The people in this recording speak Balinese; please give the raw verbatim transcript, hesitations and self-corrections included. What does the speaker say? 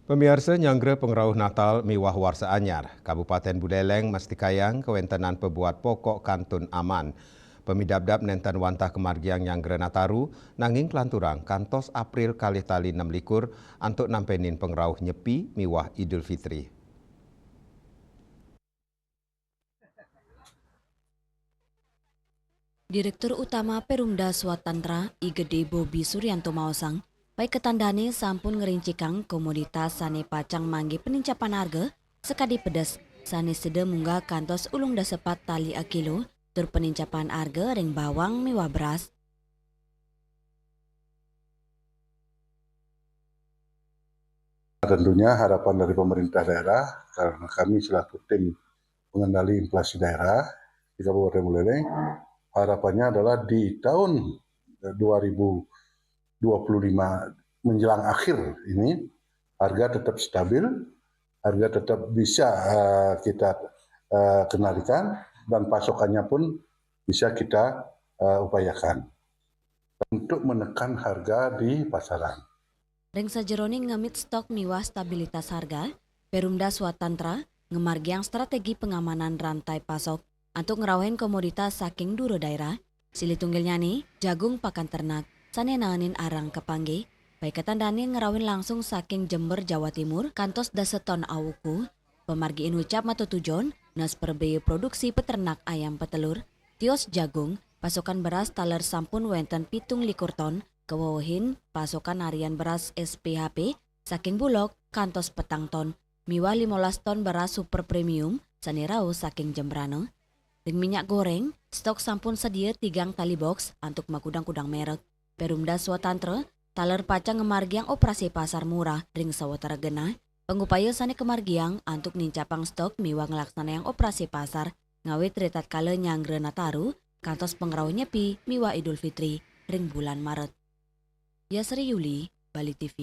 Pamiarsa, nyanggra pangrauh Natal miwah Warsa Anyar, Kabupaten Buleleng mastikayang kawéntenan pabuat pokok kantun aman. Pamidabdab nénten wantah kamargiang nyanggra Nataru, nanging kalanturang kantos April kalih tali enam likur antuk nampénin pangrauh Nyepi miwah Idul Fitri. Direktur Utama Perumda Swatantra, I Gedé Bobi Suryanto maosang, paiketandané sampun ngrincikang komoditas sané pacang manggih penincapan arga sakadi pedes sané seda munggah kantos ulung dasapat tali akilo, tur penincapan arga ring bawang miwah beras. Tentunya harapan dari pemerintah daerah, karena kami selaku tim pengendali inflasi daerah di Kabupaten Buleleng, harapannya adalah di tahun, eh, dua ribu dua puluh lima menjelang akhir ini, harga tetap stabil, harga tetap bisa, eh, kita, eh, kendalikan, dan pasokannya pun bisa kita, eh, upayakan untuk menekan harga di pasaran. Ring sajeroning ngemit stok miwah stabilitas harga, Perumda Swatantra ngamargiang strategi pengamanan rantai pasok antuk ngrauhin komoditas saking dura daerah, silih tunggilnyané jagung pakan ternak sané naenin arang kapanggih, paiketan dané ngrauhin langsung saking Jember, Jawa Timur, kantos dasa ton awuku, pamargi inucap matetujon nes prabéa produksi peternak ayam petelur, tios jagung, pasokan beras taler sampun wénten pitung likur ton, kawewehin pasokan harian beras S P H P saking Bulog kantos petang ton, miwah limolas ton beras super premium sané rauh saking Jembrana. Ring minyak goréng, stok sampun sedia tigang tali box antuk makudang-kudang merek. Perumda Swatantra taler pacang ngamargiang operasi pasar murah ring sawatara genah, pangupaya sané kamargiang antuk nincapang stok miwah nglaksanayang operasi pasar ngawit ritatkala nyanggra Nataru kantos pangrauh Nyepi miwah Idul Fitri ring bulan Maret. Yasri Yuli, Bali T V.